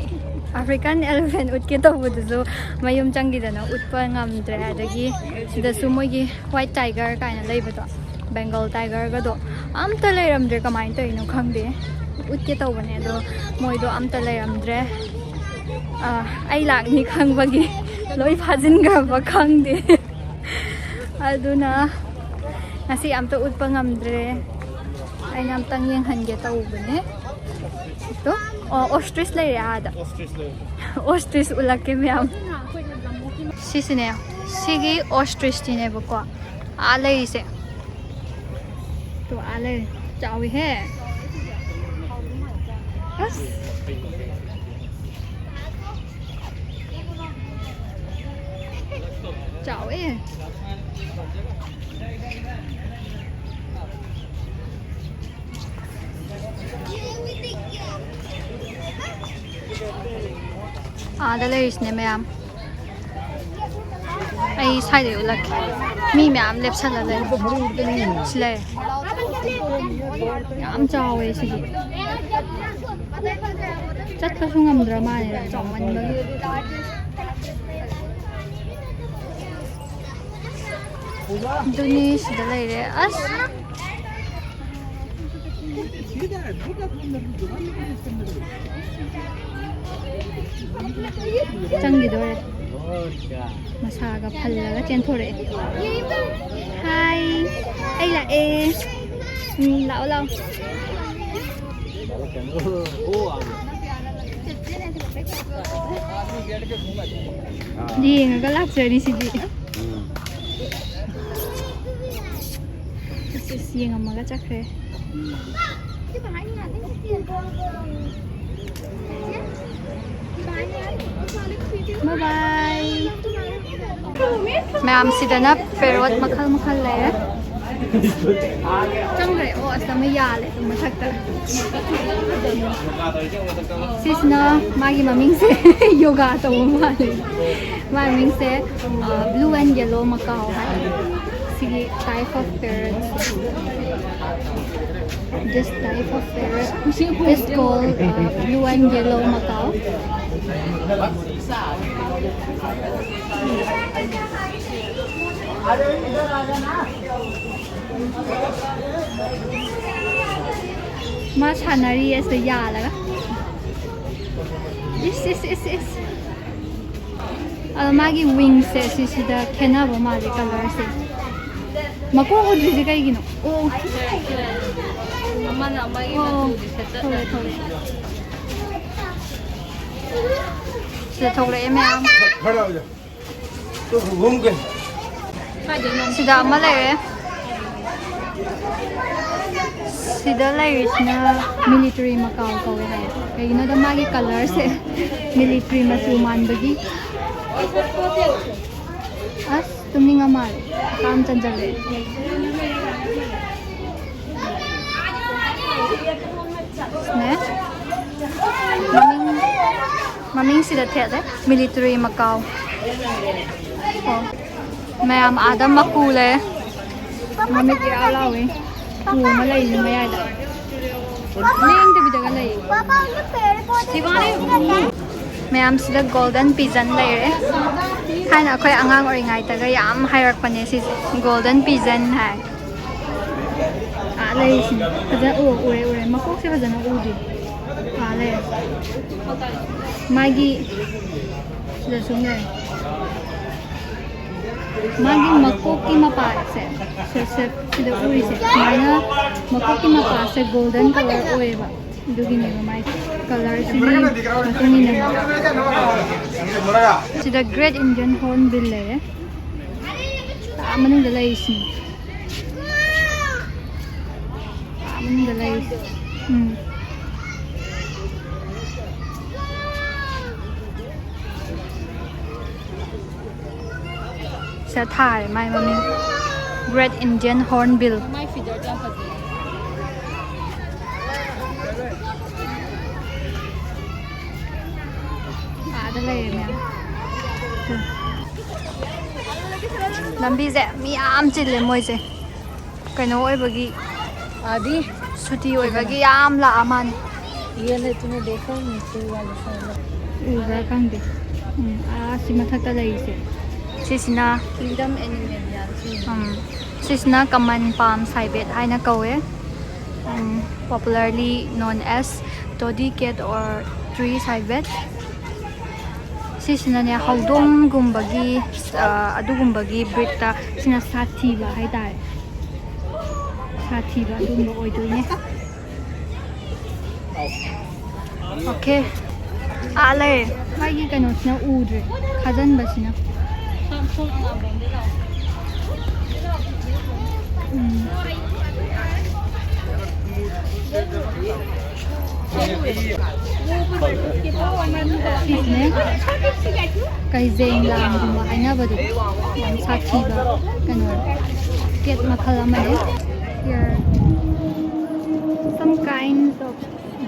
African elephant ꯎꯠꯀꯦ ꯇꯧꯕꯗꯨꯁꯨ ꯃꯌꯨꯝ ꯆꯪꯈꯤꯗꯅ ꯎꯠꯄ ꯉꯝꯗ꯭ꯔꯦ꯫ ꯑꯗꯒꯤ ꯁꯤꯗꯁꯨ ꯃꯣꯏꯒꯤ white tiger ꯀꯥꯏꯅ ꯂꯩꯕꯗꯣ, Bengal tigerꯒꯗꯣ ꯑꯝꯇ ꯂꯩꯔꯝꯗ꯭ꯔꯦ꯫ ꯀꯃꯥꯏꯅ ꯇꯧꯔꯤꯅꯣ ꯈꯪꯗꯦ꯫ ꯎꯠꯀꯦ ꯇꯧꯕꯅꯦ, ꯑꯗꯣ ꯃꯣꯏꯗꯣ ꯑꯝꯇ ꯂꯩꯔꯝꯗ꯭ꯔꯦ꯫ ꯑꯥ, ꯑꯩ ꯂꯥꯛꯅꯤ ꯈꯪꯕꯒꯤ ꯂꯣꯏ ꯐꯥꯖꯤꯟꯈ꯭ꯔꯕ ꯈꯪꯗꯦ꯫ ꯑꯗꯨꯅ ꯉꯁꯤ ꯑꯝꯇ ꯎꯠꯄ ꯉꯝꯗ꯭ꯔꯦ꯫ ꯑꯩꯅ ꯑꯝꯇꯪ ꯌꯦꯡꯍꯟꯒꯦ ꯇꯧꯕꯅꯦ꯫ ꯇꯣ, ꯑꯣ, ostrich ꯂꯩꯔꯦ ꯑꯥꯗ꯫ Ostrich ꯂꯩꯔꯦ꯫ Ostrich ꯎꯠꯂꯛꯀꯦ ꯃꯌꯥꯝ꯫ ꯁꯤꯁꯤꯅꯦ, ꯁꯤꯒꯤ ostrichꯇꯤꯅꯦꯕꯀꯣ꯫ ꯑꯥ ꯂꯩꯔꯤꯁꯦ꯫ ꯇꯣ, ꯑꯥ ꯂꯩꯔꯦ꯫ ꯆꯥꯎꯋꯤꯍꯦ꯫ ꯑꯁ꯫ ꯆꯥꯎꯋꯦ꯫ ꯑꯥꯗ ꯂꯩꯔꯤꯁꯤꯅꯦ ꯃꯌꯥꯝ꯫ ꯑꯩ ꯁ꯭ꯋꯥꯏꯗꯩ ꯎꯠꯂꯛꯀꯦ꯫ ꯃꯤ ꯃꯌꯥꯝ ꯂꯦꯞꯁꯜꯂ ꯂꯩ꯫ ꯁꯤ ꯂꯩꯔꯦ꯫ ꯌꯥꯝ ꯆꯥꯎꯋꯦ ꯁꯤꯗꯤ꯫ ꯆꯠꯄꯁꯨ ꯉꯝꯗ꯭ꯔ ꯃꯥꯜꯂꯦ, ꯆꯥꯎꯃꯟꯕꯒꯤ꯫ ꯑꯗꯨꯅꯤ ꯁꯤꯗ ꯂꯩꯔꯦ꯫ ꯑꯁ! ꯆꯪꯈꯤꯗꯣꯔꯦ꯫ ꯃꯁꯥꯒ ꯐꯜꯂꯒ ꯆꯦꯟꯊꯣꯔꯛꯑꯦ꯫ ꯍꯥꯏ, ꯑꯩ ꯂꯥꯛꯑꯦ꯫ ꯎꯝ, ꯂꯥꯛꯑꯣ, ꯂꯥꯛꯑꯣ꯫ ꯌꯦꯡꯉꯒ ꯂꯥꯛꯆꯔꯤꯁꯤꯗꯤ꯫ ꯏꯁ, ꯏꯁ, ꯌꯦꯡꯉꯝꯃꯒ ꯆꯠꯈ꯭ꯔꯦ꯫ ꯃꯌꯥꯝ ꯁꯤꯗꯅ ꯄꯦꯔꯣꯠ ꯃꯈꯜ ꯃꯈꯜ ꯂꯩꯔꯦ꯫ ꯆꯪꯈ꯭ꯔꯦ꯫ ꯑꯣ, ꯑꯁ, ꯑꯃ ꯌꯥꯜꯂꯦ ꯑꯗꯨꯝ ꯃꯊꯛꯇ꯫ ꯁꯤꯁꯤꯅ ꯃꯥꯒꯤ ꯃꯃꯤꯡꯁꯦ ꯌꯣꯒꯥ ꯇꯧꯕ ꯃꯥꯜꯂꯦ꯫ ꯃꯥꯒꯤ ꯃꯃꯤꯡꯁꯦ, ꯑ, blue and yellow macaw ꯍꯥꯏ꯫ ꯁꯤꯒꯤ type of parrot꯫ This type of parrot is called, uh, blue and yellow macaw. ꯃꯥ ꯁꯥꯟꯅꯔꯤꯌꯦ ꯁꯤꯗ ꯌꯥꯜꯂꯒ꯫ ꯏꯁ, ꯏꯁ, ꯏꯁ, ꯏꯁ꯫ ꯑꯗꯣ ꯃꯥꯒꯤ wings ꯁꯦ ꯁꯤꯁꯤꯗ ꯈꯦꯠꯅꯕ ꯃꯥꯜꯂꯦ colour ꯁꯦ꯫ ꯃꯀꯣꯛ ꯎꯗ꯭ꯔꯤꯁꯦ ꯀꯩꯒꯤꯅꯣ? ꯑꯣ꯫ ꯑꯃꯅ ꯑꯃꯒꯤ ꯑꯣ, ꯃꯆꯨꯁꯦ ꯁꯦꯠꯇꯠꯅ ꯊꯣꯛꯂꯛꯑꯦ, ꯊꯣꯛꯂꯛꯑꯦ꯫ ꯁꯤꯗ ꯊꯣꯛꯂꯛꯑꯦ ꯃꯌꯥꯝ꯫ ꯈꯔ ꯇꯨ ꯈꯨꯝꯒꯦ꯫ ꯁꯤꯗ ꯑꯃ ꯂꯩꯔꯦ꯫ ꯁꯤꯗ ꯂꯩꯔꯤꯁꯤꯅ military macaw ꯀꯧꯋꯦ ꯍꯥꯏ꯫ ꯀꯩꯒꯤꯅꯣꯗ ꯃꯥꯒꯤ colour ꯁꯦ military ꯃꯆꯨ ꯃꯥꯟꯕꯒꯤ꯫ ꯑꯁ, ꯇꯨꯝꯅꯤꯡꯉ ꯃꯥꯜꯂꯦ꯫ ꯍꯛꯀꯥꯝ ꯆꯟꯖꯜꯂꯛꯑꯦ꯫ ꯅꯦ? ꯃꯃꯤꯡ, ꯃꯃꯤꯡꯁꯤꯗ ꯊꯦꯠꯂꯦ, military macaw꯫ ꯑꯣ꯫ ꯃꯌꯥꯝ ꯑꯥꯗ ꯃꯀꯨ ꯂꯩ꯫ ꯃꯃꯤꯠ ꯏꯔꯥ ꯂꯥꯎꯏ꯫ ꯎ ꯑꯃ ꯂꯩꯔꯤ ꯃꯌꯥꯏꯗ꯫ ꯂꯦꯡꯗꯕꯤꯗꯒ ꯂꯩ꯫ ꯃꯌꯥꯝꯁꯤꯗ golden pigeon ꯂꯩꯔꯦ꯫ ꯊꯥꯏꯅ ꯑꯩꯈꯣꯏ ꯑꯉꯥꯡ ꯑꯣꯏꯔꯤꯉꯩꯗꯒ ꯌꯥꯝ ꯍꯥꯏꯔꯛꯄꯅꯦ ꯁꯤꯁꯦ, golden pigeon ꯍꯥꯏ꯫ ꯑꯥ, ꯂꯩꯁꯤꯅꯦ꯫ ꯐꯖꯅ ꯎ-, ꯎꯔꯦ, ꯎꯔꯦ꯫ ꯃꯀꯣꯛꯁꯦ ꯐꯖꯅ ꯎꯗꯦ꯫ ꯑꯥ, ꯂꯩꯔꯦ꯫ ꯃꯥꯒꯤ ꯁꯤꯗꯁꯨ ꯂꯩꯔꯦ꯫ ꯃꯥꯒꯤ ꯃꯀꯣꯛꯀꯤ ꯃꯄꯥꯁꯦ, ꯁꯦ-, ꯁꯦ-, ꯁꯤꯗ ꯎꯔꯤꯁꯦ, ꯁꯨꯃꯥꯏꯅ ꯃꯀꯣꯛꯀꯤ ꯃꯄꯥꯁꯦ ꯒꯣꯜꯗꯟ ꯀꯂꯔ ꯑꯣꯏꯌꯦꯕ꯫ ꯑꯗꯨꯒꯤꯅꯦꯕ ꯃꯥꯏ ꯀꯂꯔꯁꯤꯒꯤ ꯃꯇꯨꯡ ꯏꯟꯅ꯫ ꯁꯤꯗ Great Indian Hornbill ꯂꯩꯔꯦ꯫ ꯑꯥ ꯃꯅꯨꯡꯗ ꯂꯩꯔꯤꯁꯤꯅꯤ꯫ ꯑꯥ ꯃꯅꯨꯡꯗ ꯂꯩꯔꯤꯁꯤ꯫ ꯎꯝ꯫ ꯁꯤꯗ ꯊꯥꯔꯦ ꯃꯥꯏ ꯃꯃꯤꯡ꯫ Great Indian Hornbill꯫ ꯃꯥꯏ ꯐꯤꯗꯔꯗꯣ ꯌꯥꯝ ꯐꯖꯩ꯫ ꯑꯥꯗ ꯂꯩꯔꯦ ꯃꯌꯥꯝ꯫ ꯂꯝꯕꯤꯁꯦ ꯃꯤ ꯌꯥꯝ ꯆꯤꯜꯂꯦ ꯃꯣꯏꯁꯦ꯫ ꯀꯩꯅꯣ ꯑꯣꯏꯕꯒꯤ, ꯑꯗꯤ ꯁꯨꯇꯤ ꯑꯣꯏꯕꯒꯤ ꯌꯥꯝ ꯂꯥꯛꯑ ꯃꯥꯜꯂꯦ꯫ ꯌꯦꯜꯂꯦ ꯇꯨꯅꯦ ꯗꯦꯈꯣ ꯅꯤꯆꯦ ꯋꯥꯂꯦ ꯁꯥꯏꯗ꯫ ꯎꯕ꯭ꯔꯥ ꯈꯪꯗꯦ꯫ ꯎꯝ, ꯑꯥ ꯁꯤ ꯃꯊꯛꯇ ꯂꯩꯔꯤꯁꯦ꯫ ꯁꯤꯁꯤꯅ Kingdom Animaliaꯁꯤ꯫ ꯎꯝ, ꯁꯤꯁꯤꯅ common palm civet ꯍꯥꯏꯅ ꯀꯧꯋꯦ꯫ ꯎꯝ, popularly known as toddy cat or tree civet꯫ ꯁꯤꯁꯤꯅꯅꯦ ꯍꯧꯗꯣꯡꯒꯨꯝꯕꯒꯤ, ꯑ, ꯑꯗꯨꯒꯨꯝꯕꯒꯤ breedꯇ ꯁꯤꯅ ꯁꯥꯊꯤꯕ ꯍꯥꯏꯇꯥꯔꯦ꯫ ꯁꯥꯊꯤꯕ ꯑꯗꯨꯒꯨꯝꯕ ꯑꯣꯏꯗꯣꯏꯅꯦ꯫ ꯑꯣꯀꯦ꯫ ꯑꯥ ꯂꯩꯔꯦ꯫ ꯃꯥꯒꯤ ꯀꯩꯅꯣꯁꯤꯅ ꯎꯗ꯭ꯔꯦ꯫ ꯈꯥꯖꯟꯕꯁꯤꯅ꯫ ꯎꯝ꯫ ꯁꯤꯁꯤꯅꯦ ꯀꯩꯖꯦꯡ ꯂꯥꯡꯒꯨꯝꯕ ꯍꯥꯏꯅꯕꯗꯣ, ꯌꯥꯝ ꯁꯥꯊꯤꯕ ꯀꯩꯅꯣ, ꯀꯦꯠ ꯃꯈꯜ ꯑꯃꯅꯦ꯫ Here, some kinds of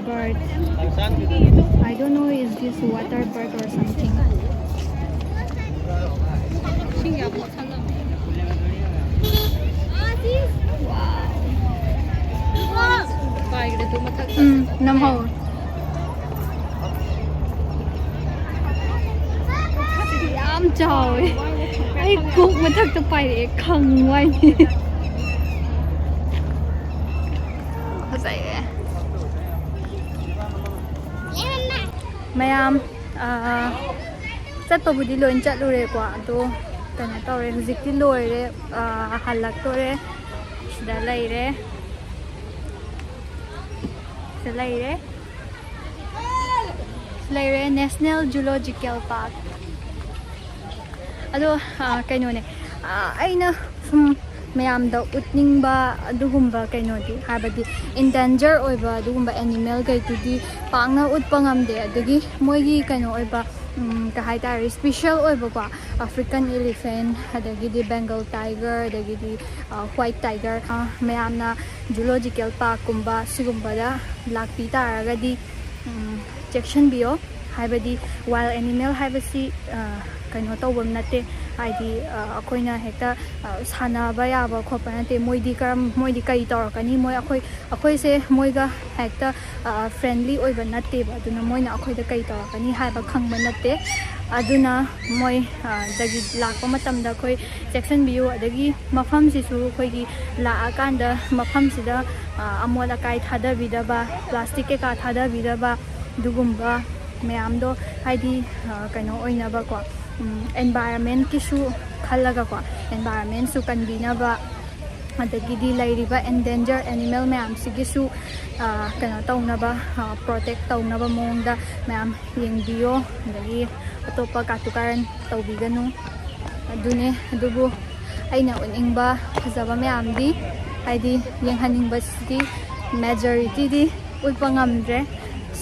birds. I don't know, is this water bird or something? ꯎꯝ, ꯅꯝꯍꯧ꯫ ꯌꯥꯝ ꯆꯥꯎꯋꯦ꯫ ꯑꯩ ꯀꯣꯛ ꯃꯊꯛꯇ ꯄꯥꯏꯔꯛꯑꯦ, ꯈꯪ ꯋꯥꯏꯅꯦ꯫ ꯃꯌꯥꯝ ꯆꯠꯄꯕꯨꯗꯤ ꯂꯣꯏ ꯆꯠꯂꯨꯔꯦꯀꯣ, ꯑꯗꯣ ꯀꯩꯅꯣ ꯇꯧꯔꯦ, ꯍꯧꯖꯤꯛꯇꯤ ꯂꯣꯏꯔꯦ꯫ ꯍꯜꯂꯛꯇꯣꯔꯦ꯫ ꯁꯤꯗ ꯂꯩꯔꯦ꯫ ꯁꯤꯗ ꯂꯩꯔꯦ꯫ ꯂꯩꯔꯦ National Zoological Park꯫ ꯑꯗꯣ ꯀꯩꯅꯣꯅꯦ, ꯑꯩꯅ ꯁꯨꯝ ꯃꯌꯥꯝꯗ ꯎꯠꯅꯤꯡꯕ ꯑꯗꯨꯒꯨꯝꯕ ꯀꯩꯅꯣꯗꯤ, ꯍꯥꯏꯕꯗꯤ ꯏꯟꯗꯦꯟꯖꯔ ꯑꯣꯏꯕ ꯑꯗꯨꯒꯨꯝꯕ ꯑꯦꯅꯤꯃꯦꯜꯈꯩꯗꯨꯗꯤ ꯄꯥꯛꯅ ꯎꯠꯄ ꯉꯝꯗꯦ꯫ ꯑꯗꯒꯤ ꯃꯣꯏꯒꯤ ꯀꯩꯅꯣ ꯑꯣꯏꯕ, ꯀꯩ ꯍꯥꯏꯇꯥꯔꯦ, ꯁ꯭ꯄꯤꯁꯦꯜ ꯑꯣꯏꯕꯀꯣ, ꯑꯐ꯭ꯔꯤꯀꯟ ꯏꯂꯤꯐꯦꯟ, ꯑꯗꯒꯤꯗꯤ ꯕꯦꯡꯒꯜ ꯇꯥꯏꯒꯔ, ꯑꯗꯒꯤꯗꯤ ꯋꯥꯏꯠ ꯇꯥꯏꯒꯔ꯫ ꯃꯌꯥꯝꯅ ꯖꯨꯂꯣꯖꯤꯀꯦꯜ ꯄꯥꯔꯛꯀꯨꯝꯕ ꯁꯤꯒꯨꯝꯕꯗ ꯂꯥꯛꯄꯤ ꯇꯥꯔꯒꯗꯤ ꯆꯦꯛꯁꯤꯟꯕꯤꯌꯣ꯫ ꯍꯥꯏꯕꯗꯤ ꯋꯥꯏꯜ ꯑꯦꯅꯤꯃꯦꯜ ꯍꯥꯏꯕꯁꯤ ꯀꯩꯅꯣ ꯇꯧꯕ ꯅꯠꯇꯦ꯫ ꯍꯥꯏꯗꯤ ꯑꯩꯈꯣꯏꯅ ꯍꯦꯛꯇ ꯁꯥꯟꯅꯕ ꯌꯥꯕ ꯈꯣꯠꯄ ꯅꯠꯇꯦ꯫ ꯃꯣꯏꯗꯤ ꯀꯔꯝ ꯃꯣꯏꯗꯤ ꯀꯩ ꯇꯧꯔꯛꯀꯅꯤ? ꯃꯣꯏ ꯑꯩꯈꯣꯏ ꯑꯩꯈꯣꯏꯁꯦ ꯃꯣꯏꯒ ꯍꯦꯛꯇ ꯐ꯭ꯔꯦꯟꯂꯤ ꯑꯣꯏꯕ ꯅꯠꯇꯦꯕ꯫ ꯑꯗꯨꯅ ꯃꯣꯏꯅ ꯑꯩꯈꯣꯏꯗ ꯀꯩ ꯇꯧꯔꯛꯀꯅꯤ ꯍꯥꯏꯕ ꯈꯪꯕ ꯅꯠꯇꯦ꯫ ꯑꯗꯨꯅ ꯃꯣꯏ ꯗꯒꯤ ꯂꯥꯛꯄ ꯃꯇꯝꯗ ꯑꯩꯈꯣꯏ ꯆꯦꯛꯁꯤꯟꯕꯤꯌꯨ꯫ ꯑꯗꯒꯤ ꯃꯐꯝꯁꯤꯁꯨ ꯑꯩꯈꯣꯏꯒꯤ ꯂꯥꯛꯑꯀꯥꯟꯗ ꯃꯐꯝꯁꯤꯗ ꯑꯃꯣꯠ ꯑꯀꯥꯏ ꯊꯥꯗꯕꯤꯗꯕ, ꯄ꯭ꯂꯥꯁꯇꯤꯛ ꯀꯩꯀꯥ ꯊꯥꯗꯕꯤꯗꯕ, ꯑꯗꯨꯒꯨꯝꯕ ꯃꯌꯥꯝꯗꯣ, ꯍꯥꯏꯗꯤ ꯀꯩꯅꯣ ꯑꯣꯏꯅꯕꯀꯣ, ꯑꯦꯟꯚꯥꯏꯔꯟꯃꯦꯟꯀꯤꯁꯨ ꯈꯜꯂꯒꯀꯣ, ꯑꯦꯟꯚꯥꯏꯔꯟꯃꯦꯟꯁꯨ ꯀꯟꯕꯤꯅꯕ, ꯑꯗꯒꯤꯗꯤ ꯂꯩꯔꯤꯕ ꯑꯦꯟꯗꯦꯟꯖꯔ ꯑꯦꯅꯤꯃꯦꯜ ꯃꯌꯥꯝꯁꯤꯒꯤꯁꯨ ꯀꯩꯅꯣ ꯇꯧꯅꯕ, ꯄ꯭ꯔꯣꯇꯦꯛ ꯇꯧꯅꯕ ꯃꯑꯣꯡꯗ ꯃꯌꯥꯝ ꯌꯦꯡꯕꯤꯌꯣ꯫ ꯑꯗꯒꯤ ꯑꯇꯣꯞꯄ ꯀꯥꯇꯨ ꯀꯥꯔꯟ ꯇꯧꯕꯤꯒꯅꯨ꯫ ꯑꯗꯨꯅꯦ꯫ ꯑꯗꯨꯕꯨ ꯑꯩꯅ ꯎꯠꯅꯤꯡꯕ ꯐꯖꯕ ꯃꯌꯥꯝꯗꯤ, ꯍꯥꯏꯗꯤ ꯌꯦꯡꯍꯟꯅꯤꯡꯕꯁꯤꯗꯤ ꯃꯦꯖꯣꯔꯤꯇꯤꯗꯤ ꯎꯠꯄ ꯉꯝꯗ꯭ꯔꯦ꯫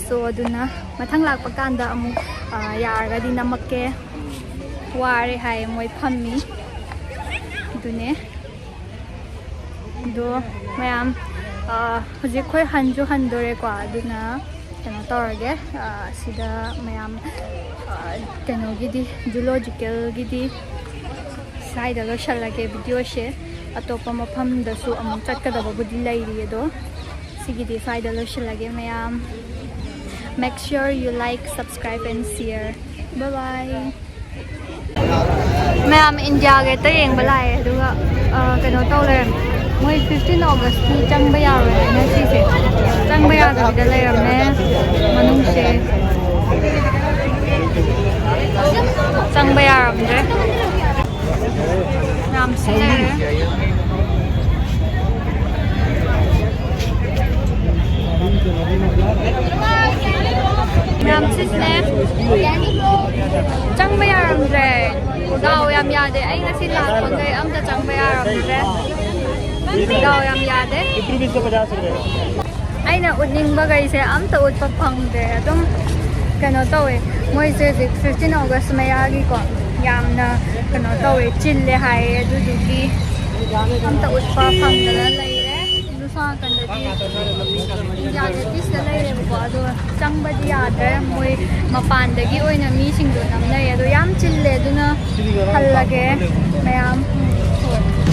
ꯁꯣ ꯑꯗꯨꯅ ꯃꯊꯪ ꯂꯥꯛꯄ ꯀꯥꯟꯗ ꯑꯃꯨꯛ ꯌꯥꯔꯒꯗꯤ ꯅꯝꯃꯛꯀꯦ꯫ ꯋꯥꯔꯦ ꯍꯥꯏꯌꯦ ꯃꯣꯏ ꯐꯝꯃꯤ꯫ ꯑꯗꯨꯅꯦ꯫ ꯑꯗꯣ ꯃꯌꯥꯝ, ꯍꯧꯖꯤꯛ ꯑꯩꯈꯣꯏ ꯍꯟꯁꯨ ꯍꯟꯗꯣꯔꯦꯀꯣ꯫ ꯑꯗꯨꯅ ꯀꯩꯅꯣ ꯇꯧꯔꯒꯦ, ꯁꯤꯗ ꯃꯌꯥꯝ ꯀꯩꯅꯣꯒꯤꯗꯤ, ꯖꯨꯂꯣꯖꯤꯀꯦꯜꯒꯤꯗꯤ ꯁ꯭ꯋꯥꯏꯗ ꯂꯣꯏꯁꯜꯂꯒꯦ ꯚꯤꯗꯤꯑꯣꯁꯦ꯫ ꯑꯇꯣꯞꯄ ꯃꯐꯝꯗꯁꯨ ꯑꯃꯨꯛ ꯆꯠꯀꯗꯕꯕꯨꯗꯤ ꯂꯩꯔꯤ꯫ ꯑꯗꯣ ꯁꯤꯒꯤꯗꯤ ꯁ꯭ꯋꯥꯏꯗ ꯂꯣꯏꯁꯤꯜꯂꯒꯦ ꯃꯌꯥꯝ꯫ Make sure you like, subscribe and share. Bye bye. ꯃꯌꯥꯝ, ꯏꯟꯗꯤꯌꯥ ꯒꯦꯠꯇ ꯌꯦꯡꯕ ꯂꯥꯛꯑꯦ꯫ ꯑꯗꯨꯒ ꯀꯩꯅꯣ ꯇꯧ ꯂꯩꯔꯝꯃꯦ, ꯃꯣꯏ ꯐꯤꯐꯇꯤꯟ ꯑꯣꯒꯁꯀꯤ ꯆꯪꯕ ꯌꯥꯔꯣꯏ ꯍꯥꯏꯅ ꯁꯤꯁꯦ ꯆꯪꯕ ꯌꯥꯗꯕꯤꯗ ꯂꯩꯔꯝꯃꯦ ꯃꯅꯨꯡꯁꯦ꯫ ꯆꯪꯕ ꯌꯥꯔꯝꯗ꯭ꯔꯦ꯫ ꯌꯥꯝ ꯁꯤꯟꯅꯔꯦ꯫ ꯌꯥꯝ ꯁꯤꯟꯅꯦ꯫ ꯆꯪꯕ ꯌꯥꯔꯝꯗ꯭ꯔꯦ꯫ ꯗꯥꯎ ꯌꯥꯝ ꯌꯥꯗꯦ꯫ ꯑꯩ ꯉꯁꯤ ꯂꯥꯛꯄꯈꯩ ꯑꯝꯇ ꯆꯪꯕ ꯌꯥꯔꯝꯗ꯭ꯔꯦ꯫ ꯗꯥꯎ ꯌꯥꯝ ꯌꯥꯗꯦ꯫ ꯑꯩꯅ ꯎꯠꯅꯤꯡꯕꯈꯩꯁꯦ ꯑꯝꯇ ꯎꯠꯄ ꯐꯪꯗꯦ꯫ ꯑꯗꯨꯝ ꯀꯩꯅꯣ ꯇꯧꯋꯦ, ꯃꯣꯏꯁꯦ ꯍꯧꯖꯤꯛ fifteen August ꯃꯌꯥꯒꯤꯀꯣ, ꯌꯥꯝꯅ ꯀꯩꯅꯣ ꯇꯧꯋꯦ, ꯆꯤꯜꯂꯦ ꯍꯥꯏꯌꯦ꯫ ꯑꯗꯨꯗꯨꯒꯤ ꯑꯝꯇ ꯎꯠꯄ ꯐꯪꯗꯅ ꯂꯩꯔꯦ꯫ ꯁꯣꯝ ꯅꯥꯀꯟꯗꯗꯤ ꯏꯟꯗꯤꯌꯥ ꯒꯦꯠꯀꯤꯁꯤꯗ ꯂꯩꯔꯦꯕꯀꯣ, ꯑꯗꯣ ꯆꯪꯕꯗꯤ ꯌꯥꯗ꯭ꯔꯦ꯫ ꯃꯣꯏ ꯃꯄꯥꯟꯗꯒꯤ ꯑꯣꯏꯅ ꯃꯤꯁꯤꯡꯗꯣ ꯅꯝꯅꯩ꯫ ꯑꯗꯣ ꯌꯥꯝ ꯆꯤꯜꯂꯦ, ꯑꯗꯨꯅ ꯍꯜꯂꯒꯦ ꯃꯌꯥꯝ꯫ ꯎꯝ, ꯍꯣꯏ꯫